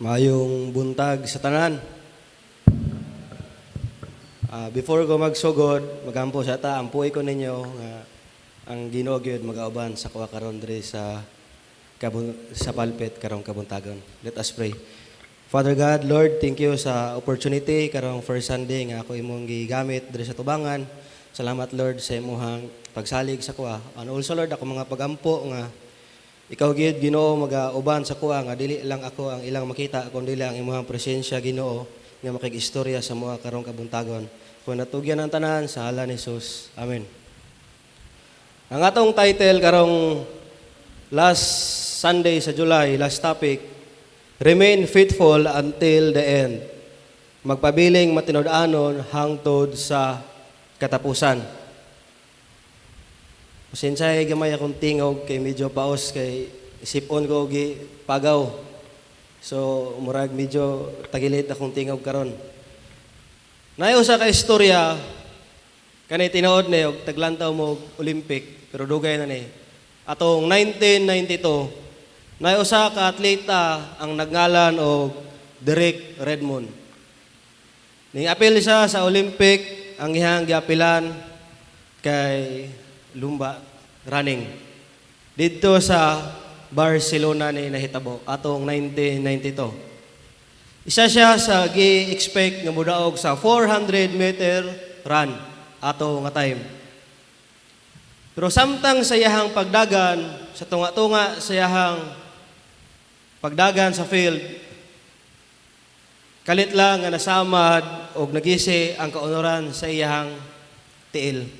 Maayong buntag sa tanan. Before ko magsugod, magampo sa ta, ampuy ko ninyo nga ang Ginoo gyud magauban sa kuha karon diri sa pulpit karong kabuntagon. Let us pray. Father God, Lord, thank you sa opportunity karong first Sunday nga ako imong gigamit diri sa tubangan. Salamat, Lord, sa imong pagsalig sa kuha. And also, Lord, ako mga pagampo nga ikaw gyud, Ginoo, magauban sa kuha nga dili lang ako ang ilang makita kundi ang imong presensya, Ginoo, nga makig-istorya sa mga karong kabuntagon. Kung natugyan ang tanan sa ngalan ni Jesus. Amen. Ang atong title karong last Sunday sa July, last topic, "Remain Faithful Until the End." Magpabiling matinud-anon hangtod sa katapusan. Pasensya gamay akong tingog kay medyo paos kay sipon ko gi pagaw. So murag medyo tagilid akong tingog karon. Naay usa ka istorya kani, tinuod ni og taglantaw mo og Olympic, pero dugay na ni. Atong 1992, naay usa ka atleta ang nagngalan og Derek Redmond. Ning apil siya sa Olympic, ang iyang giapilan kay lumba, running. Didto sa Barcelona ni nahitabo atong 1992. Isa siya sa gi-expect nga modaog sa 400 meter run ato nga time. Pero samtang sa iyahang pagdagan, sa tunga-tunga sa iyahang pagdagan sa field, kalit lang nga nasamad og nagisi ang kaunoran sa iyahang tiil.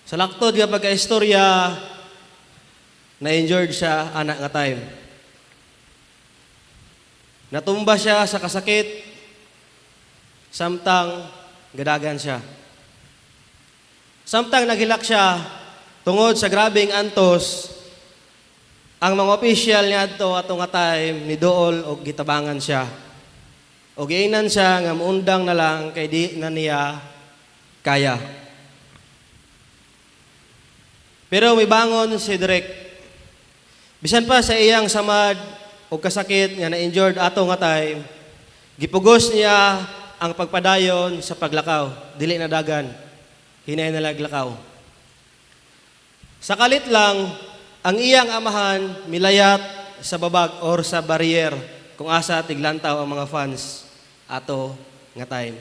Sa laktod nga pagka-istorya, na-injured siya ana nga time. Natumba siya sa kasakit samtang gadagan siya. Samtang naghilak siya tungod sa grabeng antos, ang mga opisyal niya adto ato nga time ni dool og gitabangan siya. Og giingnan siya nga muundang na lang kay di na niya kaya. Pero mibangon si Derek. Bisan pa sa iyang samad o kasakit nga na-injured ato nga time, gipugos niya ang pagpadayon sa paglakaw. Dili na dagan. Hinay na laglakaw. Sa kalit lang, ang iyang amahan milayat sa babag or sa barrier kung asa tiglantaw ang mga fans ato nga time.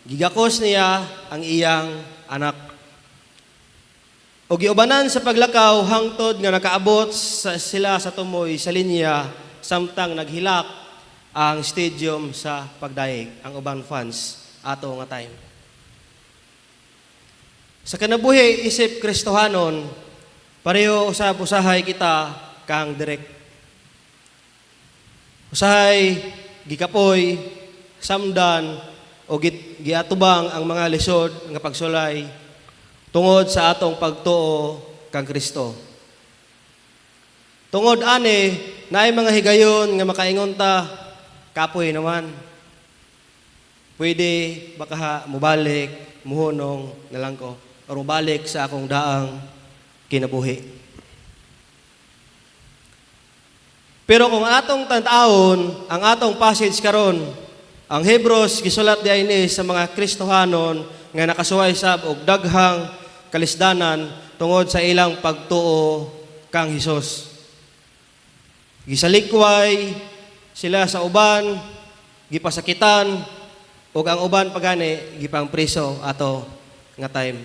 Gigakos niya ang iyang anak. O giubanan sa paglakaw hangtod nga nakaabot sila sa tumoy sa linya samtang naghilak ang stadium sa pagdayeg ang ubang fans ato nga time. Sa kinabuhi isip Kristohanon, pareho usab usahay kita kang Derek. Usahay gikapoy, samdan o giatubang ang mga lisod nga pagsulay tungod sa atong pagtuo kang Kristo. Tungod ani, naay mga higayon nga makaingon ta, "Kapoy naman. Pwede baka mubalik, muhunong na lang ko, or mubalik sa akong daang kinabuhi." Pero kung atong tan-awon, ang atong passage karon, ang Hebrews gisulat di ini sa mga Kristohanon nga nakasuway sab og daghang kalisdanan tungod sa ilang pagtuo kang Hesus. Gisalikway sila sa uban, gipasakitan, ug ang uban pagani gipang priso ato nga time.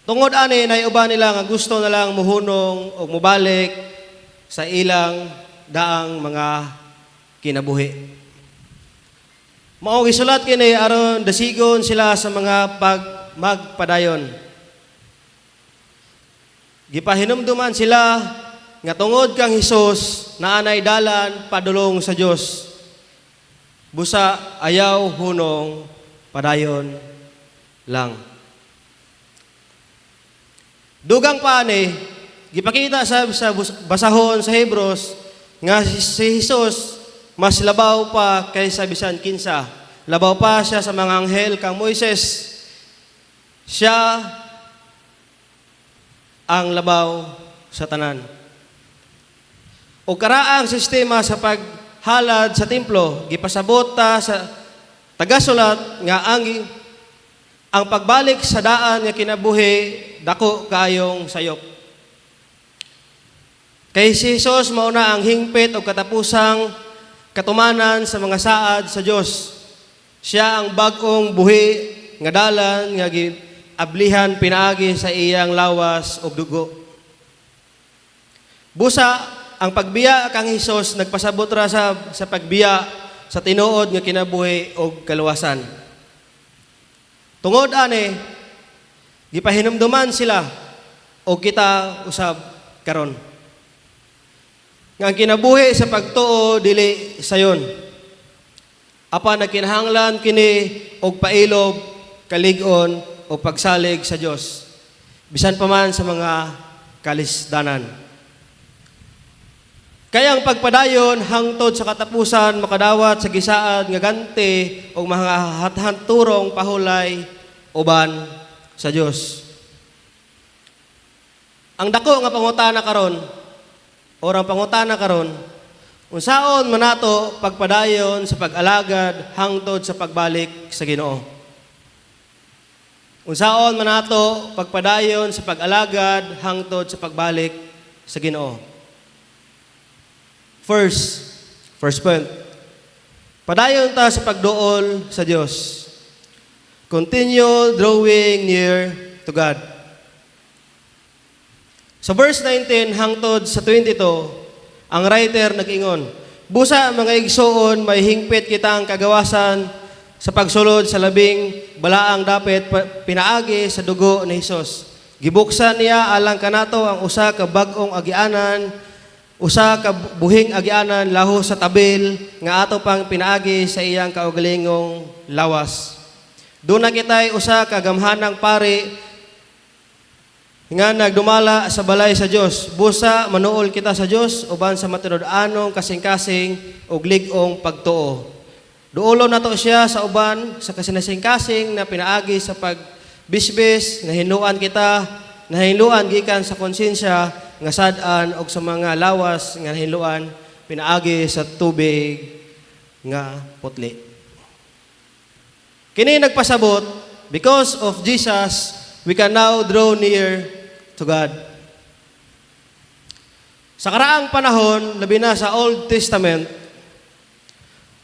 Tungod ani, nay uban nila nga gusto na lang muhunong og mubalik sa ilang daang mga kinabuhi. Mao gisulat kini aron dasigon sila sa mga pag magpadayon. Gipahinumduman sila nga tungod kang Hesus naanay dalan padulong sa Dios. Busa ayaw hunong, padayon lang. Dugang pa ani, gipakita sa basahon sa Hebrews nga si Jesus mas labaw pa kaysa bisan kinsa. Labaw pa siya sa mga anghel, kang Moises. Siya ang labaw sa tanan. O karaang sistema sa paghalad sa templo, gipasabot ta sa tagasulat nga ang pagbalik sa daan nga kinabuhi dako kaayong sayop. Kay si Jesus mao na ang hingpit o katapusang katumanan sa mga saad sa Dios. Siya ang bag-ong buhi nga dalan nga giablihan pinaagi sa iyang lawas ug dugo. Busa ang pagbiya kang Hesus nagpasabot ra sa pagbiya sa tinuod nga kinabuhi ug kaluwasan. Tungod ani, gipahinumduman sila og kita usab karon nga ang kinabuhi sa pagtuo dili sayon. Apan nagkinahanglan kini og pailob, kalig-on o pagsalig sa Dios, bisan pa man sa mga kalisdanan. Kaya ang pagpadayon hangtod sa katapusan makadawat sa gisaad nga ganti o mga hathanturong pahulay uban sa Dios. Ang dako nga pangutana karon, or ang pangutana karon, unsaon man nato pagpadayon sa pag-alagad hangtod sa pagbalik sa Ginoo? Unsaon man nato pagpadayon sa pag-alagad hangtod sa pagbalik sa Ginoo? First point. Padayon ta sa pagduol sa Dios. Continue drawing near to God. Sa verse 19 hangtod sa 22, ang writer nag-ingon, "Busa, mga igsuon, may hingpit kitang kagawasan sa pagsulod sa labing balaang dapit pinaagi sa dugo ni Hesus. Gibuksan niya alang kanato ang usa ka bag-ong agianan, usa ka buhing agianan laho sa tabil nga ato pang pinaagi sa iyang kaugalingong lawas. Duna kita'y usa ka gamhanang pari nga nagdumala sa balay sa Dios. Busa manuol kita sa Dios uban sa matinud-anong kasing-kasing ug lig-ong pagtuo. Duolon nato siya sa uban sa kasinasing-kasing na pinaagi sa pagbisbis, nahinluan kita, nahinluan gikan sa konsensya nga sad-an og sa mga lawas nga nahinluan pinaagi sa tubig nga putli." Kini nagpasabot, because of Jesus, we can now draw near to God. Sa karaang panahon, labi na sa Old Testament,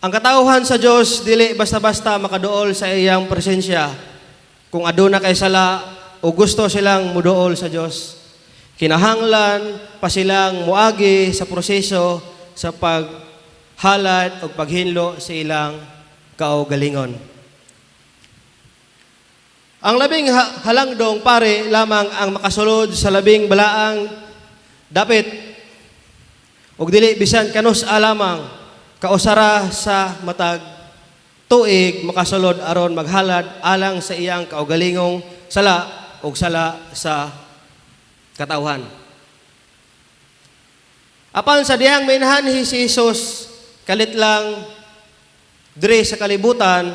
ang katawhan sa Dios dili basta-basta makaduol sa iyang presensya. Kung aduna kay sala o gusto silang muduol sa Dios, kinahanglan pa silang muagi sa proseso sa paghalad o paghinlo sa ilang kaugalingon. Ang labing halangdong pare lamang ang makasulod sa labing balaang dapit ug dili bisan kanus-a lamang kausara sa matag tuig makasulod aron maghalad alang sa iyang kaugalingong sala ug sala sa katawhan. Apan sa dihang minhanhi si Jesus kalit lang diri sa kalibutan,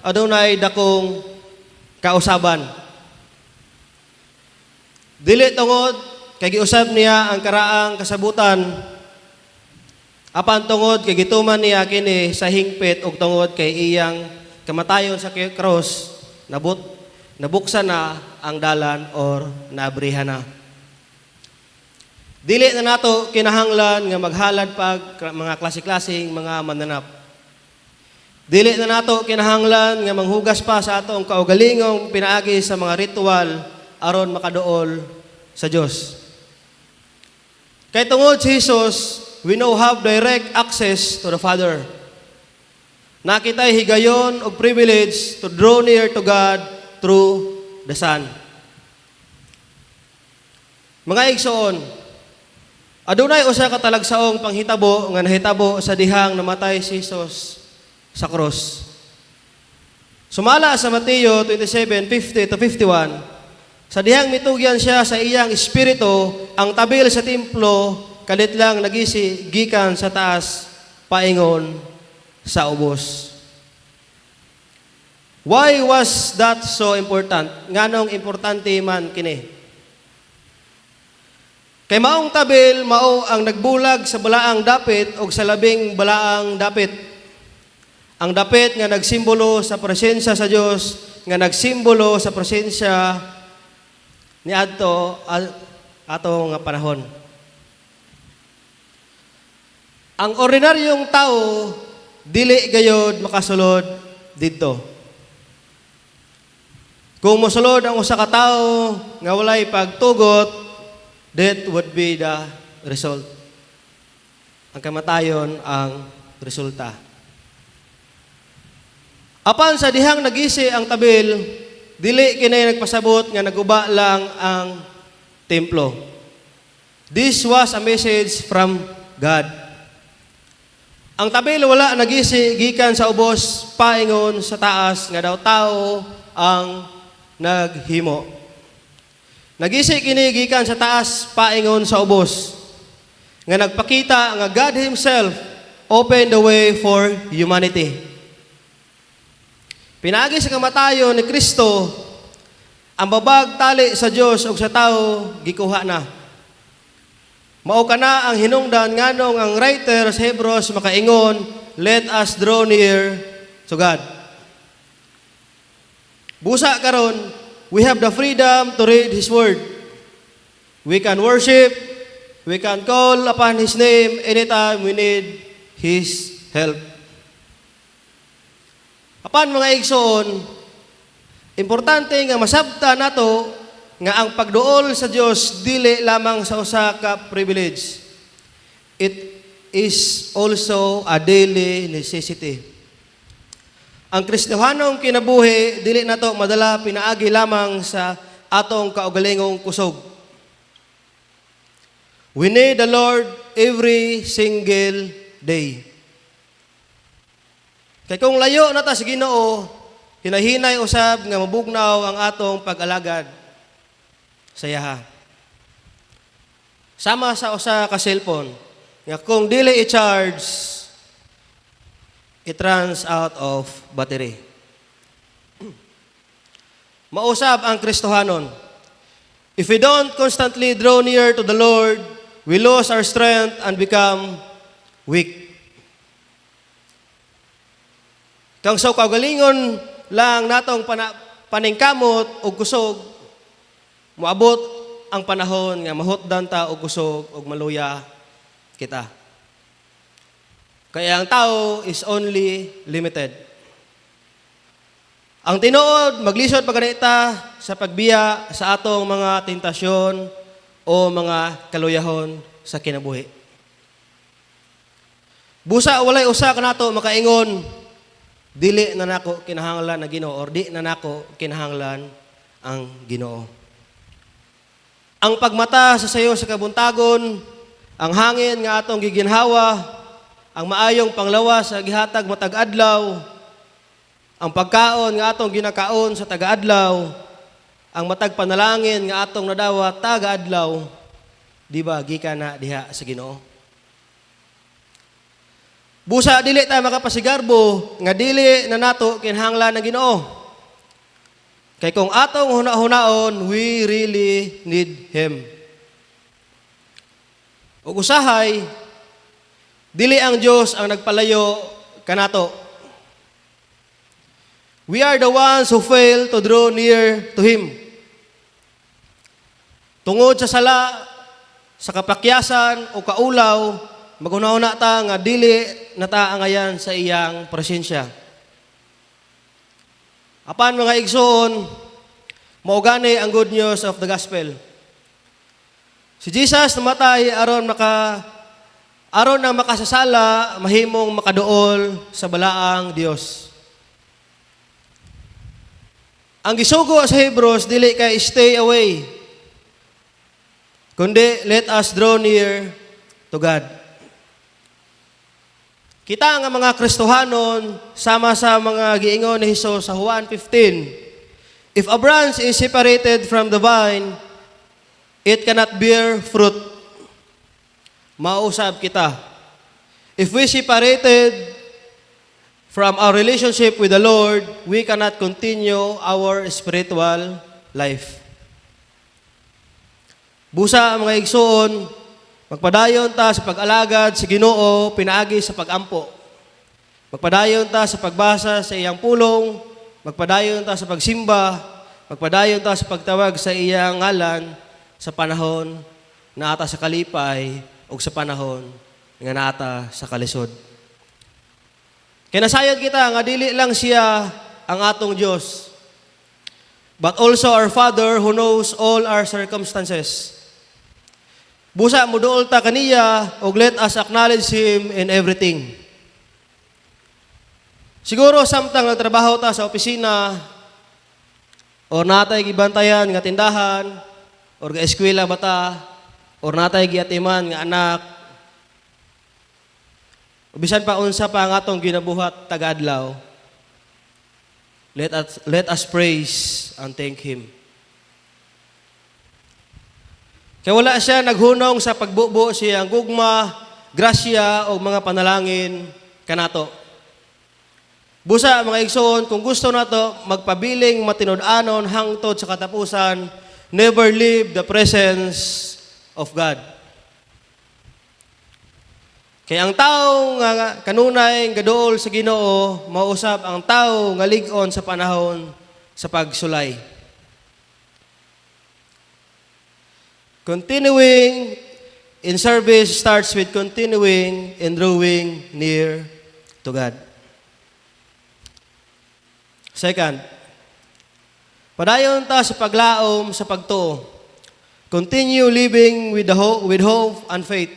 adunay dakong kausaban. Dili tungod kay giusab niya ang karaang kasabutan, apan tungod kay gituman niya kini sa hingpit ug tungod kay iyang kamatayon sa cross, nabuksan na ang dalan or naabrihan na. Dili na nato kinahanglan nga maghalad pag mga klase-klaseng mga mananap. Dili na nato kinahanglan nga manghugas pa sa atong kaugalingong pinaagi sa mga ritual aron makaduol sa Dios. Kay tungod si Jesus, we now have direct access to the Father. Naa kita'y higayon og privilege to draw near to God through the Son. Mga igsoon, adunay usa ka talagsaong panghitabo nga nahitabo sa dihang namatay si Jesus sa krus. Sumala sa Mateo 27:50 to 51, sa dihang mitugyan siya sa iyang espiritu, ang tabil sa templo kalit lang nagisi gikan sa taas paingon sa ubos. Why was that so important? Nganong importante man kini? Kay Kay maong tabil mao ang nagbulag sa balaang dapit o sa labing balaang dapit. Ang dapit nga nagsimbolo sa presensya sa Dios, nga nagsimbolo sa presensya ni adto ato nga panahon. Ang ordinaryong tao dili gayod makasulod didto. Kung mosulod ang usa ka tawo nga walay pagtugot, that would be the result. Ang kamatayon ang resulta. Apan sa dihang nagisi ang tabil, dili kini nagpasabot nga naguba lang ang templo. This was a message from God. Ang tabil wala nagisi gikan sa ubos paingon sa taas nga daw tao ang naghimo. Nagisi kini gikan sa taas paingon sa ubos nga nagpakita nga God Himself opened the way for humanity. Pinaagi sa kamatayon ni Kristo, ang babag tali sa Dios ug sa tao gikuha na. Mao kana ang hinungdan nganong ang writer sa Hebrews makaingon, "Let us draw near to God." Busa karon, we have the freedom to read His Word. We can worship, we can call upon His name anytime we need His help. Apan, mga igsoon, importante nga masabta nato nga ang pagduol sa Dios dili lamang sa usa ka privilege. It is also a daily necessity. Ang Kristohanong kinabuhi dili nato madala pinaagi lamang sa atong kaugalingong kusog. We need the Lord every single day. Kay kung layo na ta sa Ginoo, hinahinay usab nga mabugnaw ang atong pag-alagad sa iyaha. Sama sa usa ka cellphone nga kung dili i-charge, it runs out of battery. Mausab ang Kristohanon. If we don't constantly draw near to the Lord, we lose our strength and become weak. Kang sa kaugalingon lang natong paningkamot og kusog, moabot ang panahon nga mahutdan ta og kusog og maluya kita. Kaya ang tao is only limited. Ang tinuod, maglisod pa ganita sa pagbiya sa atong mga tentasyon o mga kaluyahon sa kinabuhi. Busa walay usa kanato makaingon, "Dili na nako kinahanglan ang Ginoo" or "Di na nako kinahanglan ang Ginoo." Ang pagmata sa sayo sa kabuntagon, ang hangin nga atong giginhawa, ang maayong panglawas sa gihatag matag adlaw, ang pagkaon nga atong ginakaon sa taga-adlaw, ang matag panalangin nga atong nadawat taga-adlaw, di ba gikan na diha sa Ginoo? Busa dili ta makapasigarbo nga dili na nato kinahanglan ng Ginoo. Kay kung atong huna-hunaon, we really need Him. Ug usahay, dili ang Dios ang nagpalayo kanato. We are the ones who fail to draw near to Him. Tungod sa sala, sa kapakyasan o kaulaw, maghuna-huna ta nga dili na ta angayan sa iyang presensya. Apan, mga igsoon, mao gani ang good news of the gospel. Si Jesus namatay aron ang makasasala mahimong makaduol sa balaang Dios. Ang gisugo sa Hebrews dili kay stay away, kundi let us draw near to God. Kita nga mga Kristohanon, sama sa mga giingon ni Jesus sa Juan 15, if a branch is separated from the vine, it cannot bear fruit. Mausab kita. If we separated from our relationship with the Lord, we cannot continue our spiritual life. Busa, mga igsoon, magpadayon ta sa pag-alagad sa Ginoo pinaagi sa pagampo. Magpadayon ta sa pagbasa sa iyang pulong, magpadayon ta sa pagsimba, magpadayon ta sa pagtawag sa iyang ngalan sa panahon naa ta sa kalipay o sa panahon nga naa ta sa kalisod. Kay nasayod kita nga dili lang siya ang atong Dios, but also our Father who knows all our circumstances. Busa, muduol ta kaniya ug let us acknowledge Him in everything. Siguro samtang nagtrabaho ta sa opisina or naa tay gibantayan nga tindahan or ga eskwela ba ta or naa tay giatiman nga anak, o bisan pa unsa pa ang atong ginabuhat taga-adlaw, let us praise and thank Him. Kaya wala siya naghunong sa pagbubo sa iyang gugma, grasya o mga panalangin kanato. Busa, mga igsoon, kung gusto nato magpabiling matinud-anon hangtod sa katapusan, never leave the presence of God. Kay ang tao nga kanunay gaduol sa Ginoo, mausab ang tao nga lig-on sa panahon sa pagsulay. Continuing in service starts with continuing in drawing near to God. Second, padayon ta sa paglaom sa pagtuo. Continue living with hope and faith.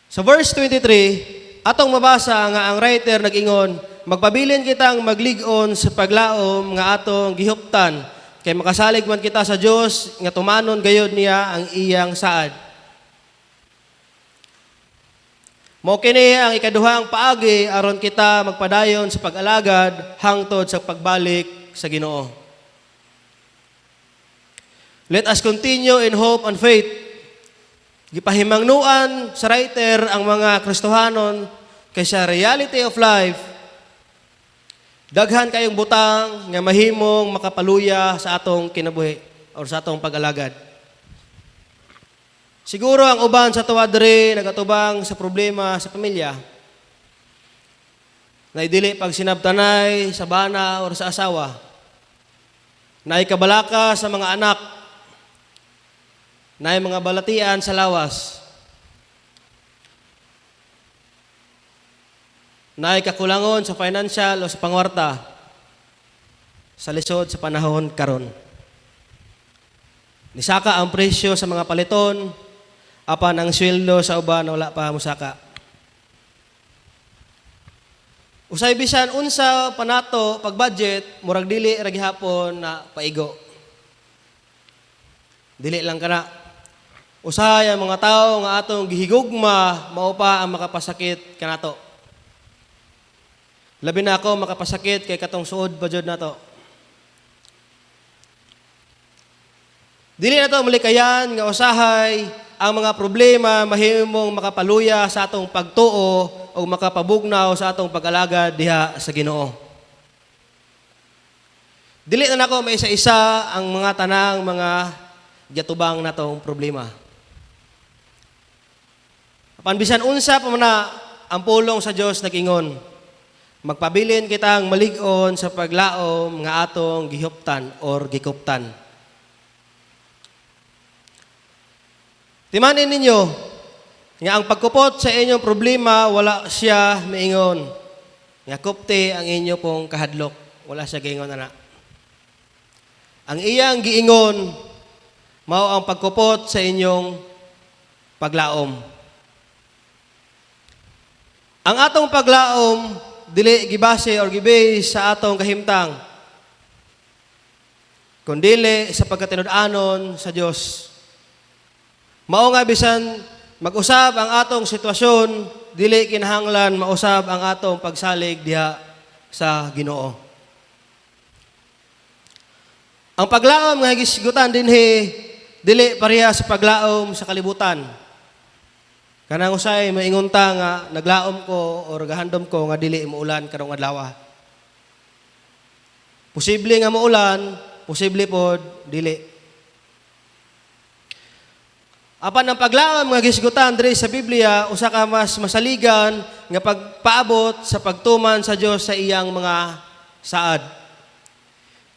Sa verse 23, atong mabasa nga ang writer nag-ingon, "Magpabilin kitang maglig-on sa paglaom nga atong gihuptan, kay makasalig man kita sa Dios nga tumanon gayod niya ang iyang saad." Mao kini ang ikaduhang paagi aron kita magpadayon sa pag-alagad hangtod sa pagbalik sa Ginoo. Let us continue in hope and faith. Gipahimangnuan sa writer ang mga Kristohanon kay sa reality of life, daghan kayong butang nga mahimong makapaluya sa atong kinabuhi or sa atong pag-alagad. Siguro ang uban sa atoa diri nagatubang sa problema sa pamilya. Naay dili pagsinabtanay sa bana or sa asawa. Naay kabalaka sa mga anak. Naay mga balatian sa lawas. Naay kakulangon sa financial o sa pangwarta sa lisod sa panahon karon. Nisaka ang presyo sa mga paliton, apan ang sweldo sa uban wala pa musaka. Usay bisan unsa pa nato pag-budget, murag dili ra gihapon na paigo. Dili lang kana. Usahay ang mga tao nga atong gihigugma mao pa ang makapasakit kanato. Labi na ako makapasakit kay katong suod pa jud nato. Dili na to malikayan nga usahay ang mga problema mahimong makapaluya sa atong pagtuo o makapabugnaw sa atong pag-alagad diha sa Ginoo. Dili na nako maisa-isa ang mga tanang mga giatubang natong problema. Apan bisan unsa pa man na, ang pulong sa Dios nag-ingon, magpabilin kitang malig-on sa paglaom nga atong gihuptan or gikuptan. Timanin ninyo nga ang pagkupot sa inyong problema, wala siya miingon nga kupti ang inyo pong kahadlok. Wala siya giingon ana. Ang iyang giingon mao ang pagkupot sa inyong paglaom. Ang atong paglaom dili gibase or gibase sa atong kahimtang, kundili sa pagkatinud-anon sa Dios. Mao nga bisan mag-usab ang atong sitwasyon, dili kinahanglan mausab ang atong pagsalig diha sa Ginoo. Ang paglaom nga gisgutan dinhi dili pareha sa paglaom sa kalibutan. Kanang usay maingon ta nga naglaom ko or gahandom ko nga dili muulan karong adlaw. Posible nga muulan, posible pod dili. Apan ang paglaom nga gisgutan diri sa Biblia, usa ka mas masaligan nga pagpaabot sa pagtuman sa Dios sa iyang mga saad.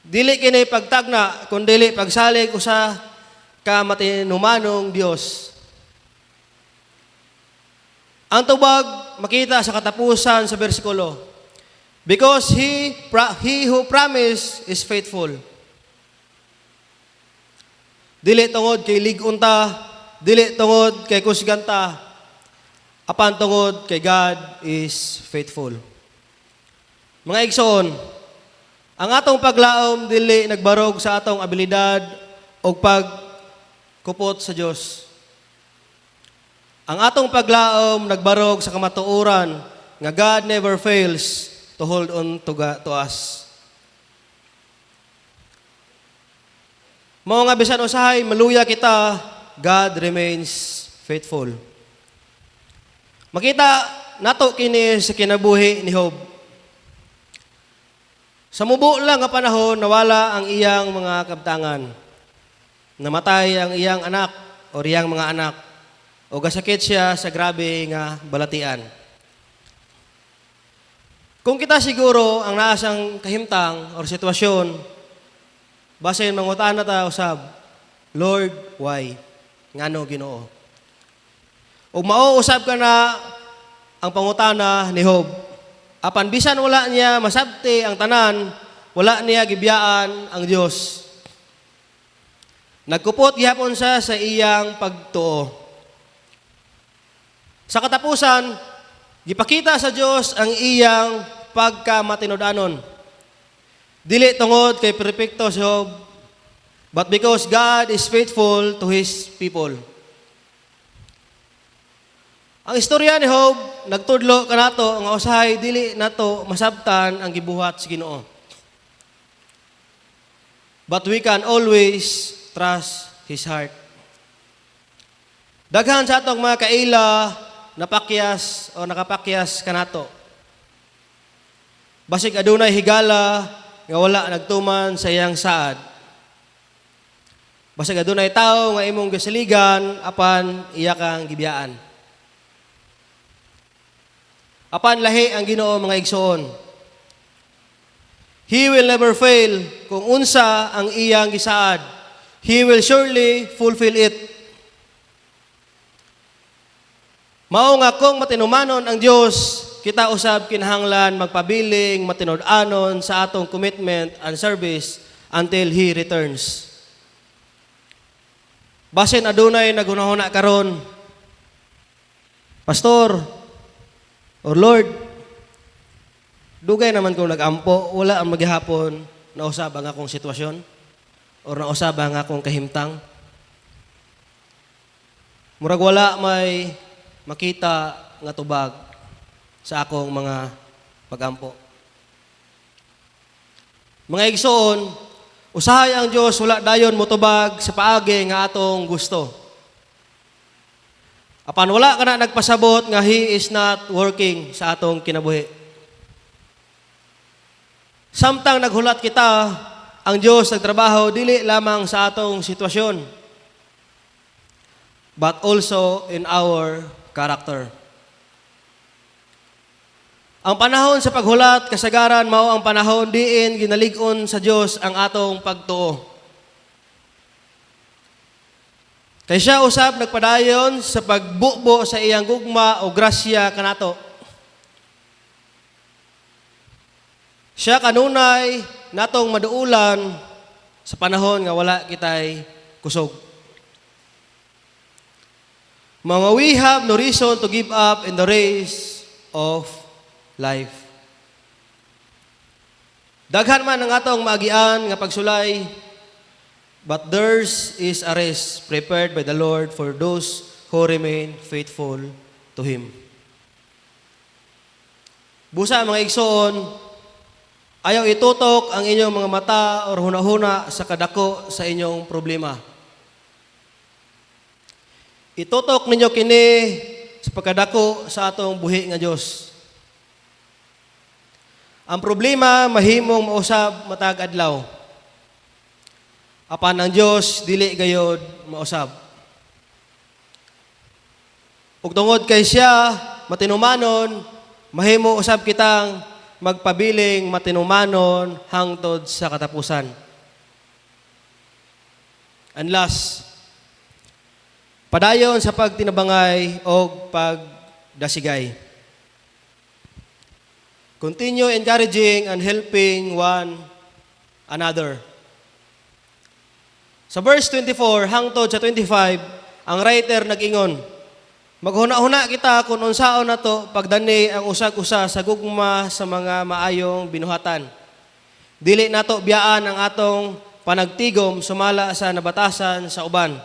Dili kini pagtagna kundili pagsalig usa ka matinumanong Dios. Ang tubag makita sa katapusan sa bersikulo. Because he who promised is faithful. Dili tungod kay lig-on ta, dili tungod kay kusgan ta, apan tungod kay God is faithful. Mga igsoon, ang atong paglaom dili nagbarog sa atong abilidad o pagkupot sa Dios. Ang atong paglaom nagbarog sa kamatuoran nga God never fails to hold on to us. Mao nga bisan usahay maluya kita, God remains faithful. Makita nato kini sa kinabuhi ni Job. Sa mubo lang nga panahon, nawala ang iyang mga kabtangan. Namatay ang iyang anak o iyang mga anak. O gasakit siya sa grabe nga balatian. Kung kita siguro ang naa sa iyang kahimtang or sitwasyon, basin mangutana ta usab, "Lord, why? Ngano, Ginoo?" Ug mao usab kana ang pangutana ni Job. Apan bisan wala niya masabti ang tanan, wala niya gibiyaan ang Dios. Nagkupot gihapon siya sa iyang pagtuo. Sa katapusan, gipakita sa Dios ang iyang pagkamatinud-anon. Dili tungod kay perpekto si Job, but because God is faithful to His people. Ang istorya ni Job nagtudlo kanato nga usahay dili nato masabtan ang gibuhat sa Ginoo. But we can always trust His heart. Daghan sa atong mga kaila napakyas o nakapakyas kanato. Basig adunay higala nga wala nagtuman sa iyang saad. Basig adunay tawo nga imong gisaligan apan iya kang gibiyaan. Apan lahi ang Ginoo, mga igsoon. He will never fail kung unsa ang iyang gisaad. He will surely fulfill it. Mao nga kung matinumanon ang Dios, kita usab kinahanglan magpabiling matinud-anon sa atong commitment and service until He returns. Basin adunay naghunahuna karon, "Pastor or Lord, dugay naman kong nag-ampo, wala man gihapon nausab ang akong sitwasyon or nausab ang akong kahimtang. Murag wala may makita nga tubag sa akong mga pagampo." Mga igsoon, usahay ang Dios wala dayon motubag sa paagi nga atong gusto. Apan wala kana nagpasabot nga He is not working sa atong kinabuhi. Samtang naghulat kita, ang Dios nagtrabaho dili lamang sa atong sitwasyon, but also in our character. Ang panahon sa paghulat, kasagaran mao ang panahon diin ginalig-on sa Dios ang atong pagtuo. Kay siya usab nagpadayon sa pagbubo sa iyang gugma o grasya kanato. Siya kanunay natong maduulan sa panahon nga wala kitay kusog. Mga we have no reason to give up in the race of life. Daghan man ang atong maagian nga pagsulay, but theirs is a rest prepared by the Lord for those who remain faithful to Him. Busa, mga igsoon, ayaw itutok ang inyong mga mata or hunahuna sa kadako sa inyong problema. Itutok ninyo kini sa pagkadako sa atong buhi nga Dios. Ang problema mahimong mausab matag adlaw. Apan ang Dios dili gayod mausab. Ug tungod kay siya matinumanon, mahimo usab kitang magpabiling matinumanon hangtod sa katapusan. And last, padayon sa pagtinabangay o pagdasigay. Continue encouraging and helping one another. Sa verse 24 hangtod sa 25, ang writer nag-ingon, "Maghuna-huna kita kung unsaon nato pagdani ang usag-usa sa gugma sa mga maayong binuhatan. Dili nato biyaan ang atong panagtigom sumala sa nabatasan sa uban.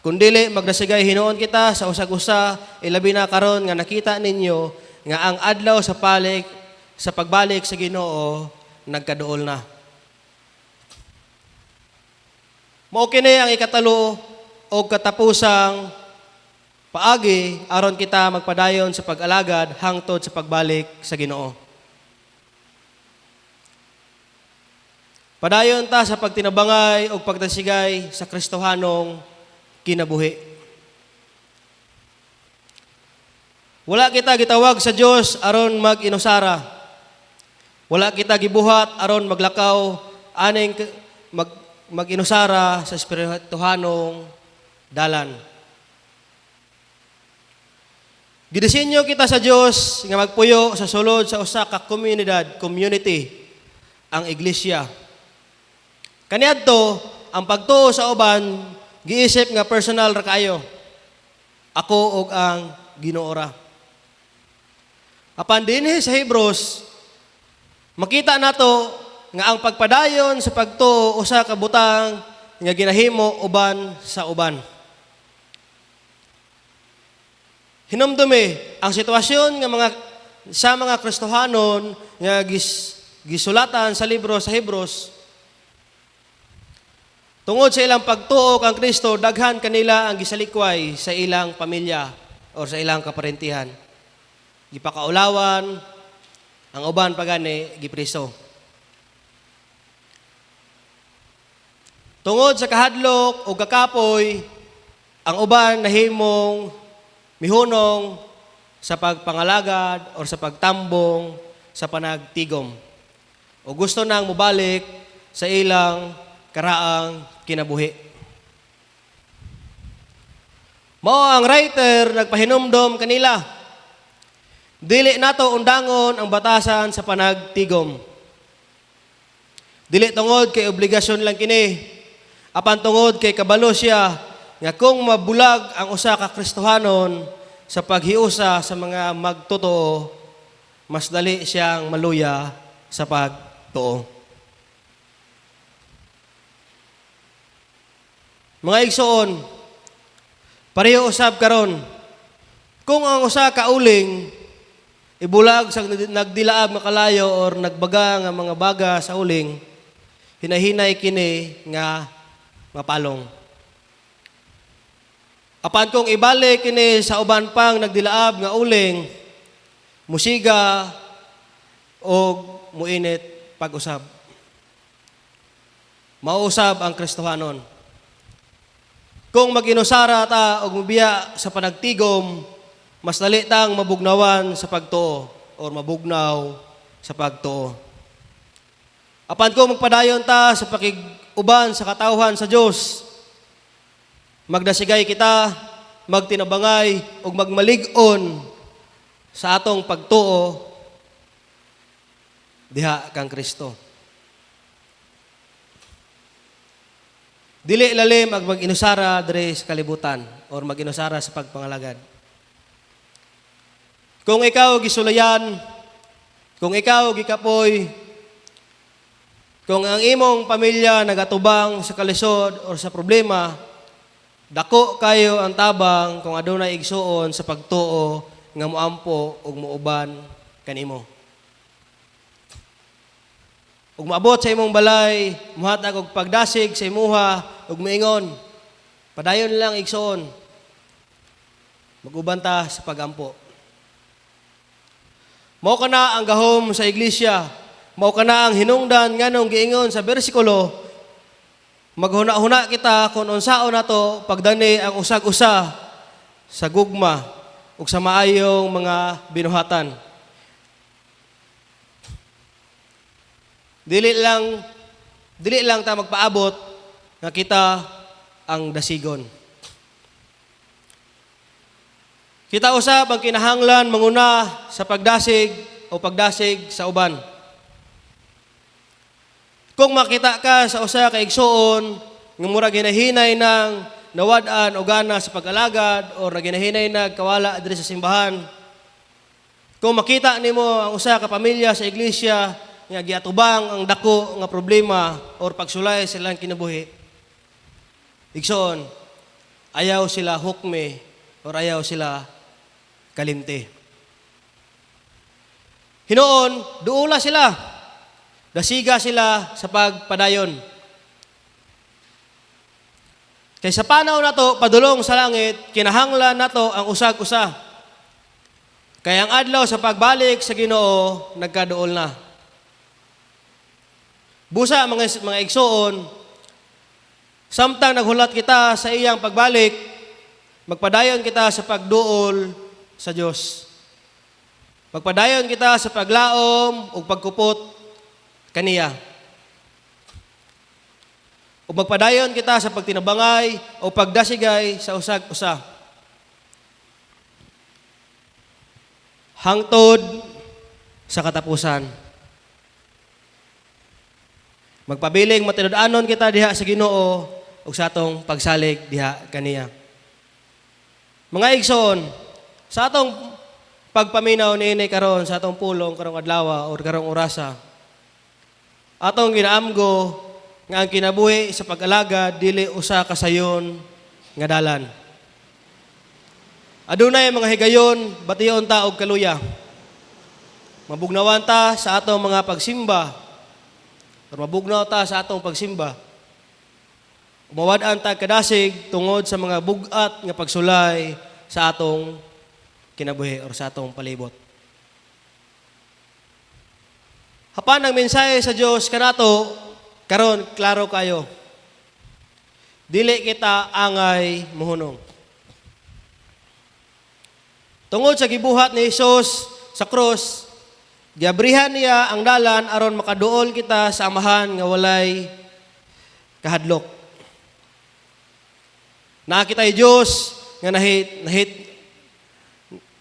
Kundili magdasigay hinuon kita sa usag-usa, ilabi na karon nga nakita ninyo nga ang adlaw sa pagbalik sa Ginoo nagkaduol na." Mao kini ang ikatalo og katapusang paagi aron kita magpadayon sa pag-alagad hangtod sa pagbalik sa Ginoo. Padayon ta sa pagtinabangay ug pagdasigay sa Kristohanong kinabuhi. Wala kita gitawag sa Dios aron mag-inusara. Wala kita gibuhat aron maglakaw aning mag-inusara sa espirituhanong dalan. Gidisenyo kita sa Dios nga magpuyo sa sulod sa usa ka komunidad, community, ang iglesia. Kaniadto, ang pagtuo sa uban giisip nga personal ra kaayo. Ako ug ang Ginoo ra. Apan dinhi sa Hebrews, makita nato nga ang pagpadayon sa pagtuo usa ka butang nga ginahimo uban sa uban. Hinumdumi ang sitwasyon nga mga sa mga Kristohanon nga gisulatan sa libro sa Hebrews. Tungod sa ilang pagtuo kang Kristo, daghan kanila ang gisalikway sa ilang pamilya or sa ilang kaparentihan. Gipakaulawan, ang uban pa gani gipriso. Tungod sa kahadlok o kakapoy, ang uban nahimong mihunong sa pagpangalagad or sa pagtambong sa panagtigom. O gusto nang mobalik sa ilang karaang kinabuhi. Mao ang writer nagpahinumdom kanila. Dili nato undangon ang batasan sa panagtigom. Dili tungod kay obligasyon lang kini, apan tungod kay kabalo siya nga kung mabulag ang usa ka Kristohanon sa paghiusa sa mga magtotoo, mas dali siyang maluya sa pagtuo. Mga igsoon, pareho usab karon. Kung ang usa ka uling ibulag sa nagdilaab nga kalayo or nagbaga nga mga baga sa uling, hinahinay kini nga mapalong. Apan kung ibalik kini sa uban pang nagdilaab nga uling, musiga og muinit pag-usab. Mausab ang Kristohanon. Kung mag-inusara ta og mubiya sa panagtigom, mas dali tang mabugnawan sa pagtuo or mabugnaw sa pagtuo. Apan kung magpadayon ta sa pakig-uban sa katawhan sa Dios, magdasigay kita, magtinabangay ug magmalig-on sa atong pagtuo diha kang Kristo. Dili lalim ang mag-inusara diri sa kalibutan or mag-inusara sa pagpangalagad. Kung ikaw gisulayan, kung ikaw gikapoy, kung ang imong pamilya nagatubang sa kalisod or sa problema, dako kayo ang tabang kung adunay igsuon sa pagtuo nga moampo ug muuban kanimo. Ug moabot sa imong balay, mohatag og pagdasig sa imuha ug moingon, "Padayon lang, igsuon. Mag-uban ta sa pagampo." Mao kana ang gahom sa iglesia. Mao kana ang hinungdan nganong giingon sa bersikulo, "Maghuna-huna kita kung unsaon nato pagdani ang usag-usa sa gugma ug sa maayong mga binuhatan. Dili lang ta magpaabot nga kita ang dasigon. Kita usab ang kinahanglan manguna sa pagdasig o pagdasig sa uban. Kung makita ka sa usa ka igsuon nga murag hinahinay ng nawad-an o gana sa pag-alagad or ginahinay na kawala diri sa simbahan. Kung makita nimo ang usa ka pamilya sa iglesia nga giatubang ang dako nga problema or pagsulay sa ilang kinabuhi, igsoon, ayaw sila hukme or ayaw sila kalimti. Hinuon, duula sila. Dasiga sila sa pagpadayon. Kay sa panaw nato padulong sa langit, kinahanglan nato ang usag-usa. Kay ang adlaw sa pagbalik sa Ginoo nagkaduol na. Busa, mga igsuon, samtang naghulat kita sa iyang pagbalik, magpadayon kita sa pagduol sa Dios. Magpadayon kita sa paglaom ug pagkupot kaniya. Ug magpadayon kita sa pagtinabangay o pagdasigay sa usag-usa. Hangtod sa katapusan. Magpabiling matinud-anon kita diha sa Ginoo ug sa atong pagsalig diha kaniya. Mga igsoon, sa atong pagpaminaw niini karon sa atong pulong karong adlaw or karong orasa, atong ginaamgo nga ang kinabuhi sa pag-alagad dili usa ka sayon nga dalan. Adunay mga higayon, bation ta og kaluya. Mabugnawan ta sa atong mga pagsimba. Or mabugnaw ta sa atong pagsimba. Mawad-an ta kadasig tungod sa mga bugat nga pagsulay sa atong kinabuhi or sa atong palibot. Hapan ang mensahe sa Dios kanato karon klaro kayo. Dili kita angay muhunong. Tungod sa gibuhat ni Hesus sa krus, giabrihan niya ang dalan aron makaduol kita sa Amahan nga walay kahadlok. Naa kitay Dios nga nahit nahit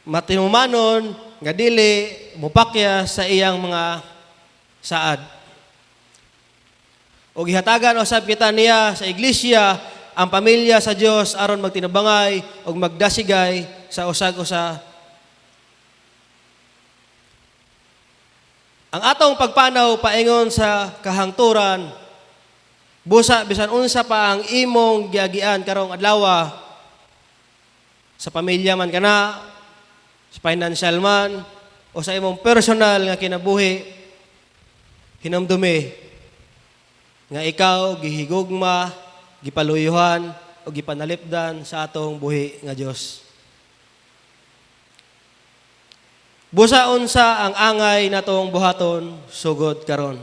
matinumanon nga dili mopakya sa iyang mga saad. O gihatagan usab kita niya sa iglesia, ang pamilya sa Dios, aron magtinabangay ug magdasigay sa usag-usa. Ang atong pagpanaw paingon sa kahangturan, busa bisan unsa pa ang imong giagian karong adlaw, sa pamilya man kana, sa financial man, o sa imong personal nga kinabuhi, hinumdumi nga ikaw gihigugma, gipaluyuhan o gipanalipdan sa atong buhi nga Dios. Busa unsa ang angay natong buhaton sugod karon,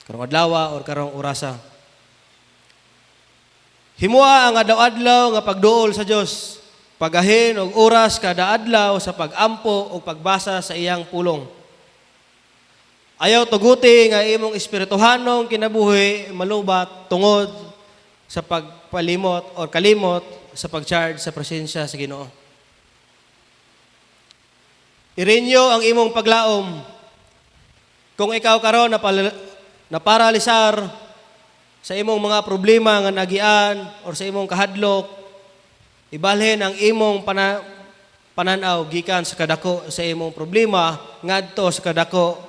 karong adlaw or karong orasa. Himua ang adlaw-adlaw nga pagduol sa Dios. Pagahin og oras kada adlaw sa pag-ampo o pagbasa sa iyang pulong. Ayaw tuguti nga imong espirituhanong kinabuhi malubat tungod sa pagpalimot or kalimot sa pag-charge sa presensya sa Ginoo. I-renew ang imong paglaom. Kung ikaw karon naparalisar sa imong mga problema nga nagian or sa imong kahadlok, ibalhin ang imong pananaw gikan sa kadako sa imong problema ngadto sa kadako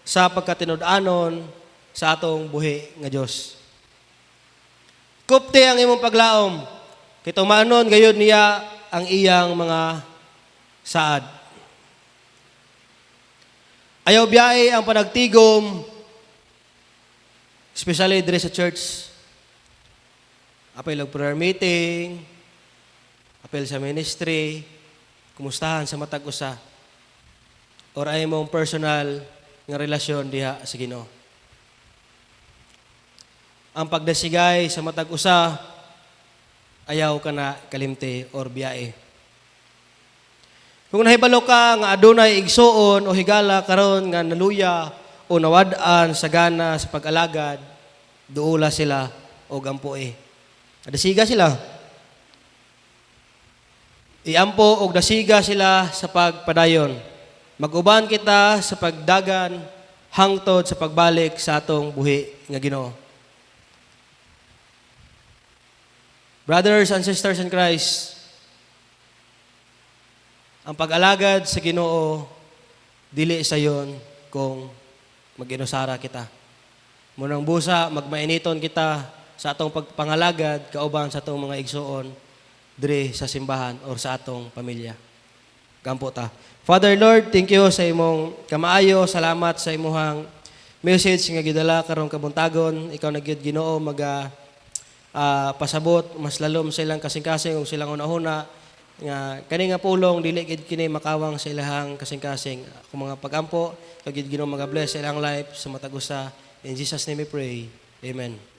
sa pagkatinud-anon sa atong buhi nga Dios. Kupti ang imong paglaom, kay tumanon gayud niya ang iyang mga saad. Ayaw biyahe ang panagtigom, especially diri sa church. Apil og prayer meeting, apil sa ministry, kumustahan sa matag usa, or ay mong personal nga relasyon diha sa Ginoo. Ang pagdasigay sa matag usa, ayaw ka na kalimti or biyahe. Kung nahibalo ka nga adunay igsuon o higala karon nga naluya o nawad-an sa gana sa pag-alagad, duula sila og ampoi. Dasiga sila. Iampo og dasiga sila sa pagpadayon. Mag-uban kita sa pagdagan hangtod sa pagbalik sa atong buhi nga Ginoo. Brothers and sisters in Christ, ang pag-alagad sa Ginoo dili sayon kung mag-inusara kita. Munang busa magmainiton kita sa atong pagpangalagad kauban sa atong mga igsuon diri sa simbahan or sa atong pamilya. Gampo ta. Father Lord, thank you sa imong kamaayo, salamat sa imuhang message nga gidala karong kabuntagon. Ikaw na gyud, Ginoo, maga pasabot mas lalom sa ilang kasing-kasing ug silang hunahuna nga kani nga pulong dili gid kini makawang sa ilahang kasing-kasing. Akong mga pagampo, ikaw gid, Ginoo, maga-bless sa ilang life sa matag usa. In Jesus' name we pray. Amen.